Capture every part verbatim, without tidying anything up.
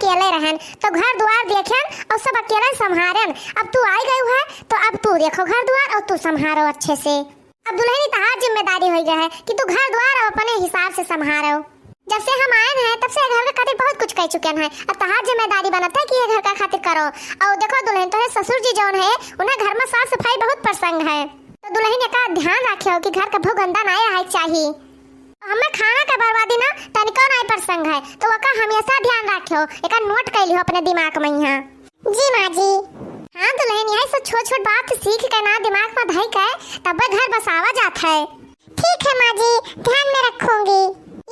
अकेले रहन, तो घर दुआर देखेन और सब अकेले संभारेन। अब तू आई गयू है, तो अब तू देखो घर दुआर और तू संभारो अच्छे से। अब दुलहिनी तहार जिम्मेदारी होइ गया है कि तू घर दुआर और अपने हिसाब से संभारो। जब से हम आएन है, तब से घर के खातिर बहुत कुछ कइ चुकेन है। अब तहार जिम्मेदारी बनत है कि ये घर का खातिर करो। और देखो दुलहिन, तोहरे ससुर जी जौन है, उन्हें घर में साफ सफाई बहुत पसंद है। तो दुलहिन एका ध्यान रखेउ कि घर कभो गंदा नाहीं रहइ चाही। हमें खाना का बर्बादी ना तनिको नाहीं पसंद है, तो ओका हमेशा ध्यान रखेउ, एका नोट कइ लिहो अपने दिमाग में यहाँ। जी माँ जी। हाँ दुलहिन, यही सब छोट छोट बात सीख के ना दिमाग में धइ के तब्बे घर बसावा जात है। ठीक है माँ जी, ध्यान में रखूंगी।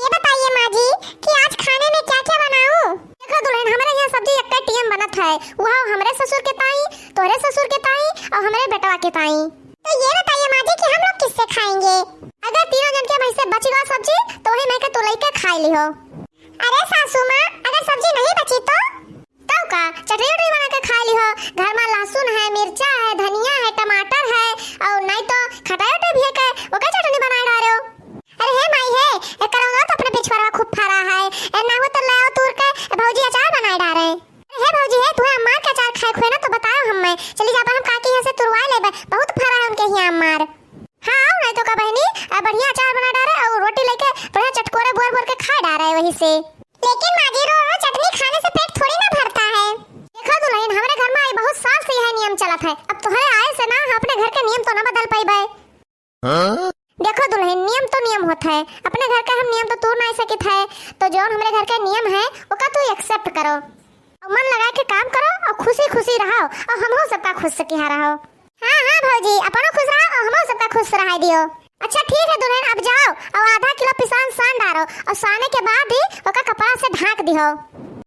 ये बताइए माँ जी कि आज खाने में क्या क्या बनाऊं? देखो दुलहिन, हमरे यहाँ सब्जी एक्के टियम बनत है, वह हमरे ससुर के ताई, तोहरे ससुर के ताई और हमरे बेटवा के ताई। तो ये बताइए माँ जी कि हम लोग किससे खाएंगे? अगर तीनों जन के में से बच गवा सब्जी, तो वही में के तू लइके खाइ लिहो। अरे सासू माँ, अगर सब्जी नहीं बची तो? तब का, चटनी उटनी बना के खाइ लिहो। घर में लहसुन है, मिर्चा है, धनिया है, टमाटर है, और नहीं तो खटाई उटाई भी है के, ओकर चटनी बनाए डारेउ। अरे हे माई हे, ए करौंदा तो अपने पिछवाड़ा खूब फरा है, ए ना हो तो ले आओ तूर के, ए भौजी अचार बनाए डारे। अरे हे भौजी हे, तुहे अम्मा के अचार खाए खुए ना तो बताओ हमें, चली जाबे हम काकी यहाँ से तुरवाए लेबे, बहुत फरा है उनके यहाँ अम्मार। हाँ, आओ नहीं तो का बहिनी, आ बढ़िया अचार बना डारे और रोटी लेके बढ़िया चटकोरे बोर बोर के खाए डारे वही से। लेकिन माँ जी, रो रो चटनी खाने से पेट थोड़ी ना भरता है। देखो दुलहिन, हमरे घर में आई बहुत साल से यह नियम चलत है, अब तुम्हारे आए से ना हम अपने घर के नियम तो ना बदल पाइबे। हाँ? देखो दुलहिन, नियम तो नियम होत है, अपने घर के हम नियम तो तोड़ नाहीं सकित है, तो जौन हमरे घर के नियम है ओका तू accept करो। और मन लगाए के काम करो और खुशी खुशी रहो और हमहू सबका खुश रखिहा रहो। हाँ, हाँ भौजी, अपनो खुश रहो और हमहू सबका खुश रहाई दियो। अच्छा ठीक है दुलहिन, अब जाओ और आधा किलो पिसान सान डारो और साने के बाद ही ओका कपड़ा से ढाँक दिहो।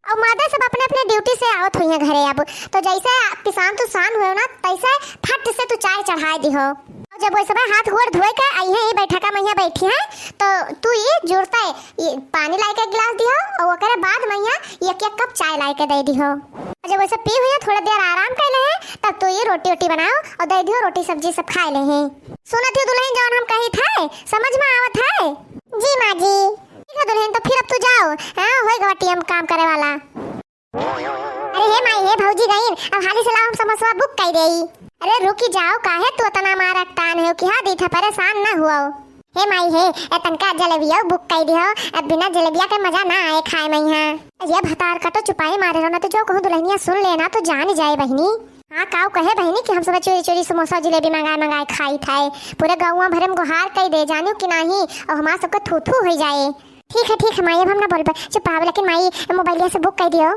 और मर्दे सब अपने अपने duty से आवत हुइहैं घरे अब, तो जैसे पिसान तू सान हुए ना, तैसे फट से तू चाय चढ़ाए दिहो। और जब वैसे हाथ गोड़ धोए के आई है, ये बैठका मैया बैठी है, तो तू ये जुड़ता है ये पानी लाए के गिलास दिहो और ओकरे बाद मैया एक एक कप चाय लाए के दे दिहो। और जब वैसे पी हुई थोड़ा देर आराम कर ले, तब तू ये रोटी वोटी बनाओ और दे दिहो, रोटी सब्जी सब खाए ले हैं। सुनत हो दुलहिन, जौन हम कही थे समझ में आवत है? जी माँ जी। ठीक है दुलहिन, तो फिर अब तू जाओ, हाँ, होई गवा टियम काम करे वाला। अरे हे माई, हे भौजी गईन, अब हाली से लाओ हम समोसवा book कर देई। अरे रुकी जाओ, काहे तू इतना मारा तान है कि हाँ दी था, परेशान ना हुआ। हे माई हे, ए तनका जलेबिया book कर दियो, अब बिना जलेबिया के मजा ना आए खाए में यहाँ। ये भतार का तो चुपाई मारे रहो ना, तो जो कहूँ दुलहिनिया सुन लेना तो जान जाए बहिनी। हाँ काऊ कहे बहिनी कि हम सब चोरी चोरी समोसा जलेबी मंगाए मंगाए खाई थाए, पूरे गाँव भरे में गुहार कर दे जानियो कि नाही, और हमार सबका थू थू हो जाए। ठीक है, ठीक है माई, अब हम ना बोलबे, चुप रहो। लेकिन माई, मोबाइलिया से book कर दियो।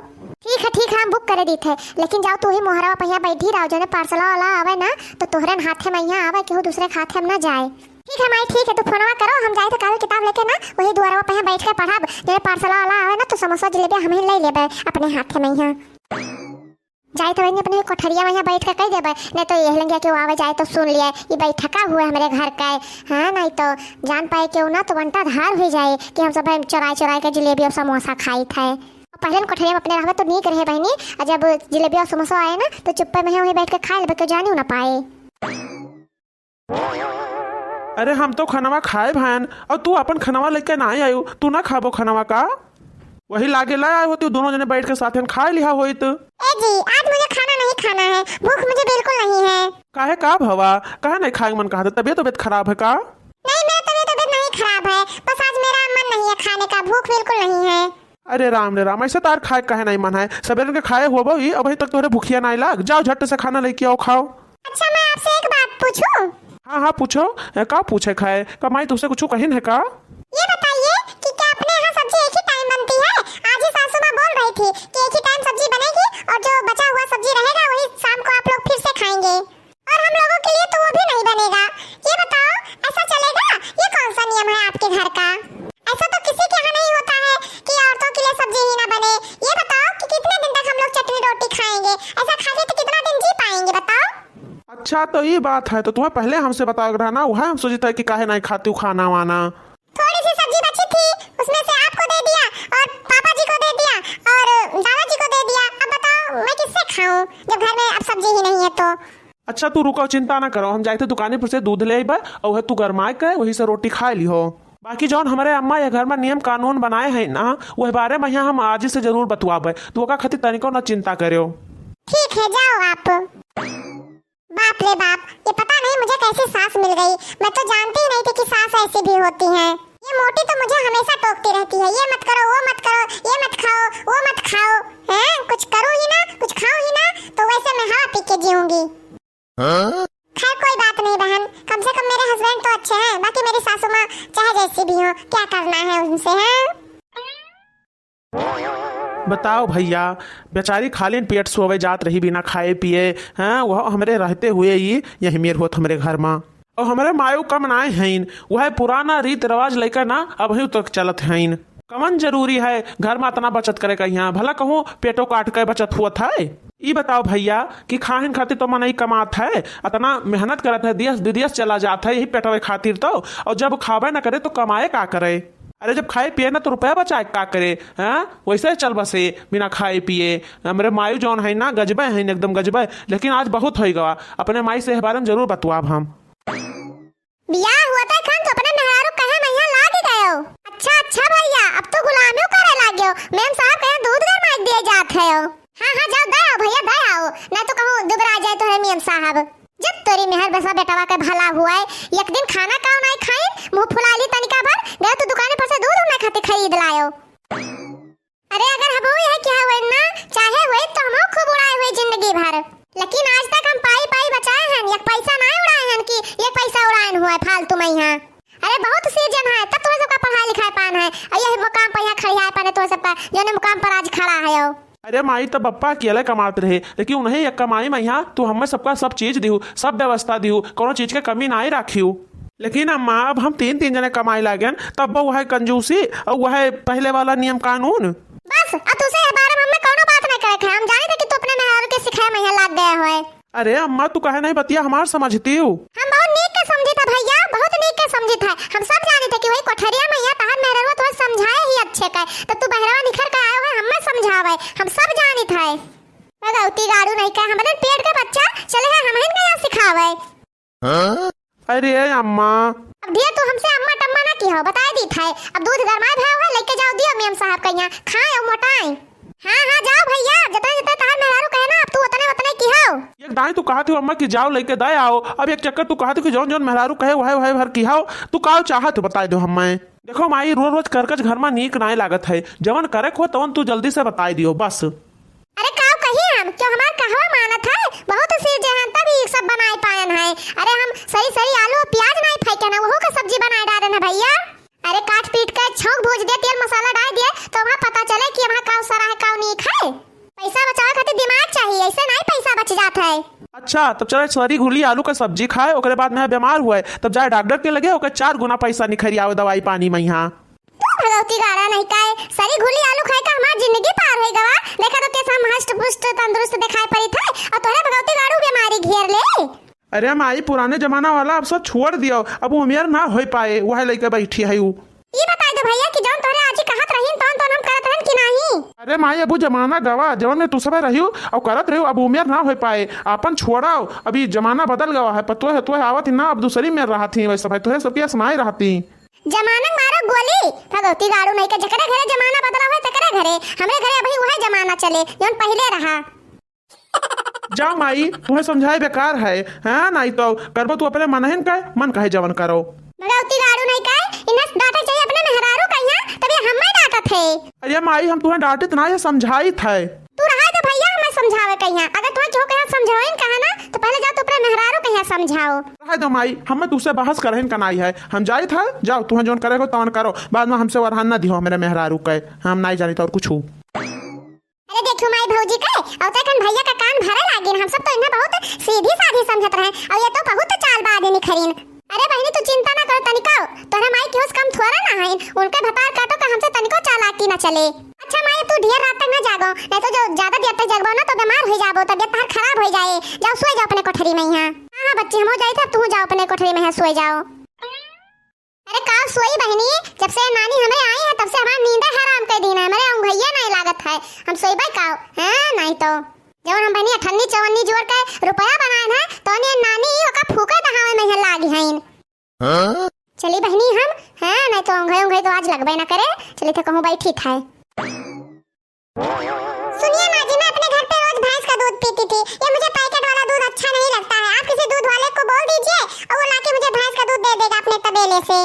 ठीक है, ठीक है, हम book करे दी थे, लेकिन जाओ तू ही मोहरवा पहिया बैठी रहो, जने parcel वाला आवे ना, तो तोहरे हाथे में यहाँ आवे, केहू दूसरे के हाथे में ना जाए। ठीक है माई, ठीक है, तू फोनवा करो, हम जाए तो कापी किताब लेके ना, वही दुआरवा पहिया बैठ के पढ़ब, जने parcel वाला आवे ना, तो समोसा जलेबी हम ही ले लेबे अपने हाथे में यहाँ। जाए तो बहिनी अपने कोठरिया में यहाँ बैठ के कह देबे, नहीं तो यह लंगिया केहू आवे जाए तो सुन लिया, ये बैठका हुए हमरे घर का है। हाँ, नहीं तो जान पाए केहू ना तो वंटा धार हो जाए कि हम सब चुराए चुराए के जलेबी और समोसा खाई थे। पहले न कोठरिया में अपने रहबे तो नीक रहे बहिनी, और जब जलेबी और समोसा आए ना तो चुप्पे में वहीं बैठ के खा लेबे, केहू जानियो ना पाए। अरे हम तो खनवा खाए भान, और तू अपन खनवा लेके ना आयु, तू ना खाबो खनवा का? वही लागे ला आए होती, दोनों जने बैठ के साथ में खा लिहा होइत। ए जी, आज मुझे खाना नहीं खाना है, भूख मुझे बिल्कुल नहीं है। काहे का भवा, काहे नहीं खाए मन कहा था? तबीयत तबीयत खराब है का? नहीं, मेरा तबीयत तबीयत नहीं खराब है, बस आज मेरा मन नहीं है खाने का, भूख बिल्कुल नहीं है। अरे राम रे राम, ऐसे तार खाए काहे नहीं मन है? सबेरे के खाए होबो ही, अबही तक तोहरे भुखिया नहीं लाग। जाओ झट से खाना लेके आओ, खाओ। अच्छा, मैं आपसे एक बात पूछूं? हाँ, हाँ, पूछो। ए, का पूछे खाए? का माई तुमसे कुछ कहिन है का? ये बताइए कि क्या अपने यहाँ सब्जी एक ही टाइम बनती है? आज ही सासू माँ बोल रही थी कि एक ही टाइम सब्जी बनेगी और जो बचा हुआ सब्जी रहेगा वही शाम को आप लोग फिर से खाएंगे। और हम लोगों के लिए तो वो भी नहीं बनेगा। ये बताओ, ऐसा चलेगा? ये कौन सा नियम है आपके घर का? ऐसा तो किसी के यहाँ नहीं होता है कि औरतों के लिए सब्जी ही ना बने। ये बताओ कि कितने दिन तक हम लोग चटनी रोटी खाएंगे? ऐसा खा के तो कितना दिन जी पाएंगे, बताओ? अच्छा, तो ये बात है, तो तुम्हें पहले हमसे बतावे के रहा ना, वह हम सोचे थे कि काहे नहीं खाती हूँ खाना वाना। थोड़ी सी सब्जी बची थी, उसमें से आपको दे दिया और पापा जी को दे दिया और दादाजी को दे दिया। अब बताओ, मैं किससे खाऊं जब घर में अब सब्जी ही नहीं है तो? अच्छा, तू रुको, चिंता ना करो, हम जाए थे दुकाने पर से दूध ले आइबे और वह तू गरमाए के वही से रोटी खाए लिहो। बाकी जौन हमरे अम्मा यह घर मा नियम कानून बनाए हैं ना, वह बारे मा यहाँ हम आज से जरूर बतुआबे। तू ओका खातिर तनिको ना चिंता करेउ। ठीक है, जाओ आप। बाप रे बाप, ये पता नहीं मुझे कैसी सास मिल गई। मैं तो जानती ही नहीं थी कि सास ऐसी भी होती हैं। ये मोटी तो मुझे हमेशा टोकती रहती है, "ये मत करो, वो मत करो, ये मत खाओ, वो मत खाओ।" हैं? कुछ करूँ ही ना, कुछ खाऊँ ही ना, तो वैसे मैं हवा पी के जीऊँगी। हाँ? खैर, कोई बात नहीं बहन, कम से कम मेरे husband तो अच्छे हैं, बाकी मेरी सासू माँ चाहे जैसी भी हो, क्या करना है उनसे, हैं? बताओ भइया, बेचारी खालिन पेट सोवे जात रही बिना खाए पिए, हैं? वह हमरे रहते हुए ही यही मेर होत हमरे घर मा। और हमरे मायू कम नाय हईन, वह पुराना रीत रिवाज लइके ना अबहिउ तक चलत हईन। कवन जरूरी है घर मा अतना बचत करे का यहाँ? भला कहूँ पेटो काट के बचत हुअत है? ई बताओ भइया कि खाहिन खातिर तो मनई कमात है, अतना मेहनत करत है, दियस विदेश चला जात है यही पेटवे खातिर तो, और जब खाबे न करे तो कमाए का करे? अरे, जब खाए पिए ना तो रुपया बचाए का करे, हैं? वैसे चल बसे बिना खाए पिए। हमरे मायू जौन है ना, गजबे हैं, एकदम गजबे। लेकिन आज बहुत होइ गवा, अपने माई से एह बारे मा जरूर बतुआब हम। बियाह हुआ था खान तो अपने मेहरारू कहे मइहाँ लाग गयो। अच्छा, अच्छा भइया, अब तो गुलामियो करे लाग्यो। मेम साहब कहे दूध गरमाई दिए जात है। हाँ, हाँ, जाओ, दे आओ भइया, दे आओ, नहीं तो कहूँ दुबरा जाए तोहरे मेम साहब। जब तोरी मेहर बसा बेटवा के भला हुआ है, एक दिन खाना काउ नाई खाइन, मुँह फुला ली तनिका भर, गए तो दुकाने पर से दूध उन्हें खातिर खरीद लायो। अरे अगर हमहू यह किहा हुए ना, चाहे हुए तो हमहू खूब उड़ाए हुए जिंदगी भर, लेकिन आज तक हम पाई पाई बचाए हन, एक पैसा नाई उड़ाए हन कि एक पैसा उड़ाएन हुआ है फालतू मइहाँ। अरे बहुत season है, तब तुम्हें सबका पढ़ाई लिखाई पान है, और यही मुकाम पर यहाँ खड़ी आए पाने तुम्हें सबका, जौने मुकाम पर आज खड़ा है हो। अरे माई, तब बप्पा अकेले कमात रहे, लेकिन उन्हें एक कमाई मइहाँ तू हमें सबका सब चीज दिहू, सब व्यवस्था दिहू, कौनो चीज के कमी नाई राखियू। लेकिन अम्मा, अब हम तीन, तीन जने कमाए लागेन, तब वह कंजूसी और वह पहले वाला नियम कानून। बस, अब तुसे ए बारे मा हमें कौनो बात नहीं करे के है। हम जानी थे कि तू अपने मेहरारू के सिखाए मइहाँ लाग गया होए। अरे अम्मा, तू काहे नहीं बतिया हमार समझती हू? हम बहुत नीक के समझी था भइया, बहुत नीक के समझी था। हम सब जानी थे कि वही कोठरिया मइहाँ तहार मेहरारू तुम्हें समझाए ही अच्छे का, तो तू बहरवा निखर के आयो है, हमें समझावे, हम सब जानी थे। भगौती गाड़ू नहीं का, हमरे पेट का बच्चा चले है, हमहिन का यहाँ सिखावे। हाँ? अरे अम्मा। अब ढेर तू हमसे अम्मा टम्मा ना किहो, बताए दी थाए। अब दूध गरमाए भयो है, लेके जाओ दियो मेम साहब के यहाँ, खाए और मोटाए। हाँ, हाँ, जाओ भइया, जितने जितने तहार मेहरारू कहे ना, अब तू उतने उतने किहो। एक दाई तू कहत हो अम्मा कि जाओ लेके दाए आओ, अब एक चक्कर तू कहत हो कि जौन जौन मेहरारू कहे वहे वहे भर किहो, तू का चाहत हो बताए दो हमें। देखो माई, रोज रोज करकच घर मा नीक नाय लागत है, जवन करे को तवन तू जल्दी से बताए दियो बस। अरे काव कही हम, क्यों हमार कहवा मानत है? बहुत सी जहान तब ई सब बनाए पायन है। अरे हम सरी सरी आलू और प्याज नाई फेंकन है, वहू का सब्जी बनाए डारन है भइया। अरे काट पीट के छौंक भूज दे, तेल मसाला डाल दे, तो वहाँ पता चले कि वहाँ काव सरा है, काव नीक है। पैसा बचावे खातिर दिमाग चाहिए, ऐसे नाई पैसा बच जात है। अच्छा, तब चले सरी घुली आलू का सब्जी खाए, ओकरे बाद में बीमार हुए, तब जाए डॉक्टर के लगे, ओकर चार गुना पैसा निखरी आवे दवाई पानी मइहाँ। तू भगौती गाड़ा नहीं काए, सरी घुली आलू खाए का हमार जिंदगी पार होइ गवा। देखा तो कैसे हम हष्ट पुष्ट तंदुरुस्त दिखाई पड़ी थे, और तोहरे भगौती गाड़ू बीमारी घेर ले। अरे माई, पुराने जमाना वाला अब सब छोड़ दियो, अब उमियर ना होइ पाए, वह लइके बैठी है उ। ई बताई दो भइया कि जौन तोहरे आजी कहत रहीन, तौन तौन हम करत रहन कि नाही? अरे माई, अब उ जमाना गवा, जौन में तू सब रहियो और करत रहियो, अब उमियर ना होइ पाए, आपन छोड़ाओ, अभी जमाना बदल गवा है, पर तोहे, तोहे आवत ही ना, अब दूसरी में रहत ही, वैसे भाई तोहे सबके असनाए रहती। जमाना मारो गोली, भगौती गाड़ू नहीं के, जकरे घरे जमाना बदला है तकरे घरे, हमरे घरे अभी वह जमाना चले जौन पहिले रहा। जा माई, तुम्हें समझाए बेकार है, हाँ, नहीं तो करबो तू अपने मनहिन का, मन कहे जवन करो। भगौती गाड़ू नहीं का, इन्हें डांटे चाहिए अपने मेहरारू का यहाँ, तब ये हमें डांटत है। अरे माई, हम तुम्हें डांटित ना, ये समझाइत है। तू रहा तो भइया हमें समझावे का यहाँ, अगर तुम्हें केहू कहा समझाइन कहा ना, तो पहले जाओ तू अपने मेहरारू का यहाँ समझाओ। रहे दो माई, हमें तुझसे बहस करहिन का नाई है, हम जाइत है, जाओ तुम्हें जौन करे को तवन करो, बाद में हमसे वरहान ना दिहो हमरे मेहरारू के, हम नाई जानित और कुछ। अरे देखो माई भौजी के, और तो एखन भइया का कान भरे लागिन, हम सब तो इन्हें बहुत सीधी साधी समझत रहे, और ये तो बहुत चालबाज निखरिन। अरे बहिनी तू चिंता ना करो तनिको, तोहरे माई के होश कम थोड़ा ना है, उनके भतार काटो का हमसे तनिको चालाकी ना चले। अच्छा माई तू ढेर रात तक ना जागो, नहीं तो जो ज्यादा देर तक जगबो ना तो बीमार हो जाबो, तबियत तहार खराब हो जाए। जाओ सोए जाओ अपने कोठरी में यहाँ। हाँ हाँ बच्ची हम हो जाई थे, अब तू जाओ अपने कोठरी में यहाँ सोए जाओ। अरे का सोई बहिनी, जब से नानी हमरे आई है तब से हमार नींदे हराम कर दीन है, हमरे अंगैया नहीं लागत है, हम सोईबे का? हाँ नहीं तो जब हम बहिनी अठन्नी चवन्नी जोड़ के रुपया बनाए हैं तो ने नानी ओका फूके दहावे में है लागी हैं। हाँ? चली बहिनी हम, हाँ, नहीं तो ओंघई ओंघई तो आज लगबे ना करे। चली थे कहूँ बैठी थे। सुनिए माँ जी, मैं अपने घर पे रोज भैंस का दूध पीती थी, ये मुझे पैकेट वाला दूध अच्छा नहीं लगता है। आप किसी दूध वाले को बोल दीजिए और वो लाके मुझे भैंस का दूध दे देगा अपने तबेले से।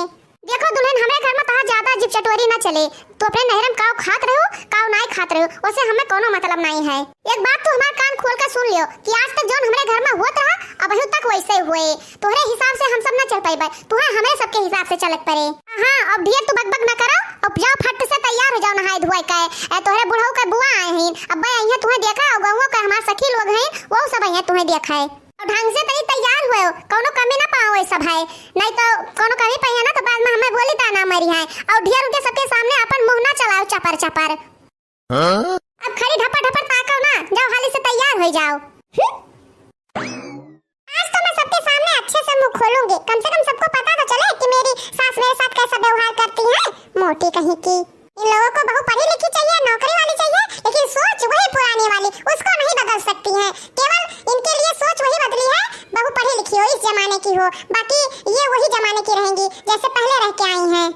देखो दुल्हन, हमरे घर में तोहार ज्यादा जीभ चटोरी ना चले। तू अपने नैहर में काव खात रहो, काव नाई खात रहो, ओसे हमें कोनो मतलब नाई है। एक बात तू हमार कान खोल के सुन लियो कि आज तक जौन हमरे घर में होत रहा, अबहू तक वैसे हुए। तोहरे हिसाब से हम सब ना चल पाइबे, तुहे हमरे सबके हिसाब से चले के पड़े। हाँ, अब ढेर तू बकबक ना करो, अब जाओ फट से तैयार हो जाओ नहाए धोए के। ए, तोहरे बुढ़ऊ के बुआ आए हैं, अब अइहें तुहे देखा, और गौवा के हमार सखी लोग हैं, वो सब अइहें तुहे देखा है। और ढंग से तनी तैयार हुए हो, कौनो कमी ना पाओ ये सब है, नहीं तो कौनो कमी पाई है ना तो बाद में हमें बोली ताना मारी है। और ढेर उनके सबके सामने अपन मुंह ना चलाओ चपर चपर। हाँ? अब खाली ढपर ढपर ताको ना, जाओ हाली से तैयार हो जाओ। हम्म? आज तो मैं सबके सामने अच्छे से मुंह खोलूंगी, कम से कम सबको पता तो चले कि मेरी सास मेरे साथ कैसा व्यवहार करती है। मोटी कहीं की। इन लोगों को बहू पढ़ी लिखी चाहिए, नौकरी वाली चाहिए, लेकिन सोच वही पुरानी वाली, उसको नहीं बदल सकती है। केवल इनके लिए सोच वही बदली है, बहू पढ़ी लिखी हो, इस जमाने की हो, बाकी ये वही जमाने की रहेंगी जैसे पहले रह के आई हैं।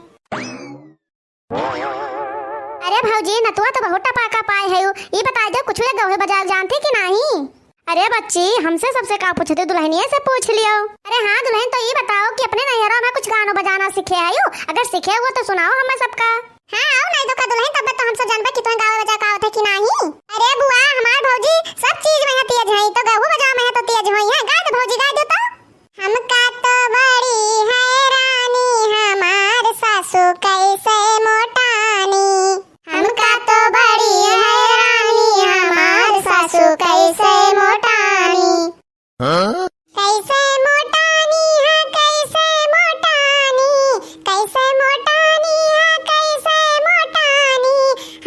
अरे भौजी, नतुआ तो बहुत टपाका पाए है। ई बताइ दो, कुछ एक गवे बजाए जानती कि नहीं? अरे बच्ची, हमसे सबसे का पूछते, दुल्हनिया से पूछ लियो। अरे हाँ दुल्हन, तो ई बताओ कि अपने नैहरा में कुछ गानो बजाना सीखे आयु? अगर सीखे हुआ तो सुनाओ हमें सबका। हाँ, आओ नहीं तो का दुल्हन, तब तो हम सब जानबे कि तुम्हें गावे बजावे का आवत है कि नहीं। अरे बुआ, हमार भौजी सब चीज में तेज है, तो गावे बजावे में तो तेज होई है। गा दे भौजी, गा दे तो। हमका तो बड़ी हैरानी, हमार सासू कैसे मोटानी। हमका तो बड़ी हैरानी, हमार सासू कैसे मोटानी। हाँ? कैसे मोटानी है, कैसे मोटानी, कैसे मोटानी है, कैसे मोटानी।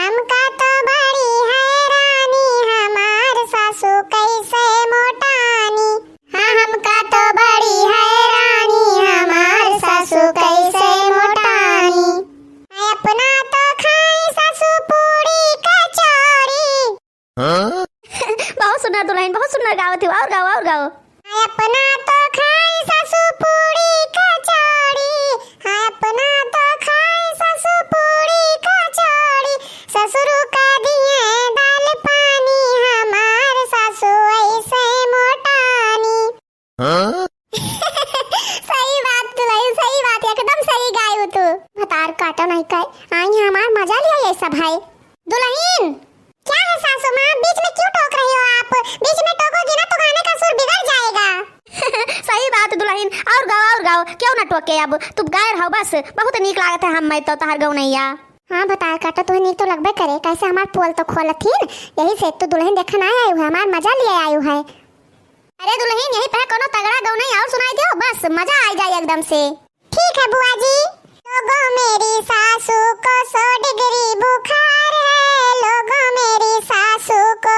हमका तो बड़ी हैरानी, हमार सासू कैसे मोटानी। हाँ, हमका तो बड़ी हैरानी, हमार सासू कैसे मोटानी। अपना तो खाई सासू पूरी कचौरी। हाँ? बहुत सुंदर दुल्हन, बहुत सुंदर गावत हो। और गाओ, और गाओ। अपना तो खाई सासू पूरी कचौड़ी, हाँ, अपना तो खाई सासू पूरी कचौड़ी, ससुर का दिए दाल पानी, हमार सासू ऐसे मोटानी। हाँ? सही बात दुल्हन, सही बात, एकदम सही गायू तू। भतार काटो नहीं कहे, आई हमार मजा लिया ये सब है। दुल्हन, क्या है सासू माँ, बीच में क्यों टोक रही हो आप? बीच में टोकोगी ना तो गाने का सुर बिगड़ जाएगा। सही बात दुल्हन, और गाओ, और गाओ, क्यों ना टोके, अब तू गाय रहो बस, बहुत नीक लागत है हम मैं तो तहार गौनैया। हाँ भतार काटो, तुहे नीक तो लगबे करे, कैसे हमार पोल तो खोलत ही न, यही से तू दुल्हन देखा ना आयु है, हमार मजा लिए आयु है। अरे दुल्हन, यही पे कोनो तगड़ा गौनई और सुनाई दियो, बस मजा आ जाए एकदम से। ठीक है बुआ जी। लोगों मेरी सासू को सौ डिग्री बुखार है, लोगों मेरी सासू को,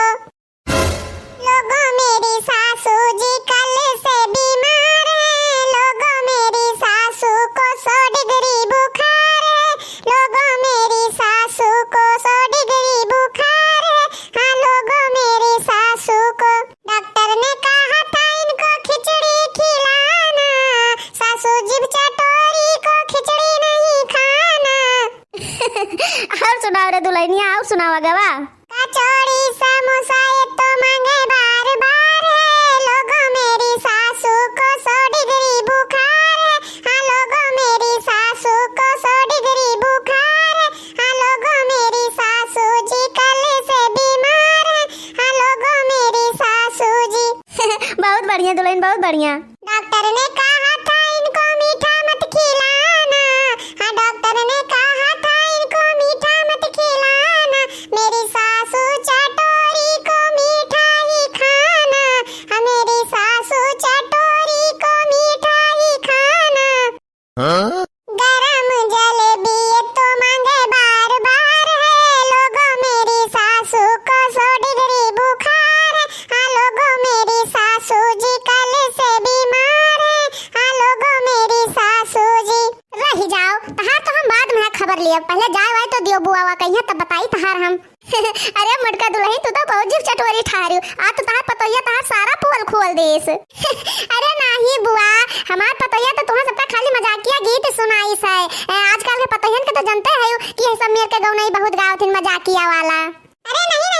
लोगों मेरी सासू जी कल से बीमार है, लोगों मेरी सासू को सौ डिग्री बुखार है, लोगों मेरी सासू को सौ डिग्री बुखार है, हाँ लोगों मेरी सासू को। डॉक्टर ने कहा था इनको खिचड़ी खिलाना, सासू जीभ चटोरी को खिचड़ी नहीं खाना। और सुनाओ रे दुल्हनिया, और सुनाओ गवा। कचौड़ी समोसा ये तो मांगे बार बार है, लोगों मेरी सासू को सौ डिग्री बुखार है, हाँ लोगों मेरी सासू को सौ डिग्री बुखार है, हाँ लोगों मेरी सासू जी कल से बीमार है, हाँ लोगों मेरी सासू जी। बहुत बढ़िया दुल्हन, बहुत बढ़िया। डॉक्टर ने कहा था इनको मीठा मत खिलाना, हाँ डॉक्टर ने कहा था इनको मीठा मत खिलाना, मेरी सासू चटोरी को मीठा ही खाना, हाँ मेरी सासू चटोरी को मीठा ही खाना। हाँ? गरम जलेबी ये तो मांगे बार बार है, लोगों मेरी सासू को सौ डिग्री बुखार है, हाँ लोगों मेरी सासू जी कल से बीमार है, हाँ लोगों मेरी सासू जी। रह जाओ, तहार तो हम बाद में खबर लियो, पहले जाए वाए तो दियो बुआवा कहिया तब बताई तहार हम। अरे मोटका दुल्हन, तू तो बहुत जीभ चटोरी ठहरियो, आज तो तहार पतोहिया तहार सारा पोल खोल देस। अरे ना ही बुआ, हमार पतोहिया तो तुहाँ सबका खाली मजाकिया गीत सुनाइस है। ए, आजकल के पतोहियन के तो जनते है कि ये सब मेर के गौनई बहुत गावथिन मजाकिया वाला। अरे नहीं,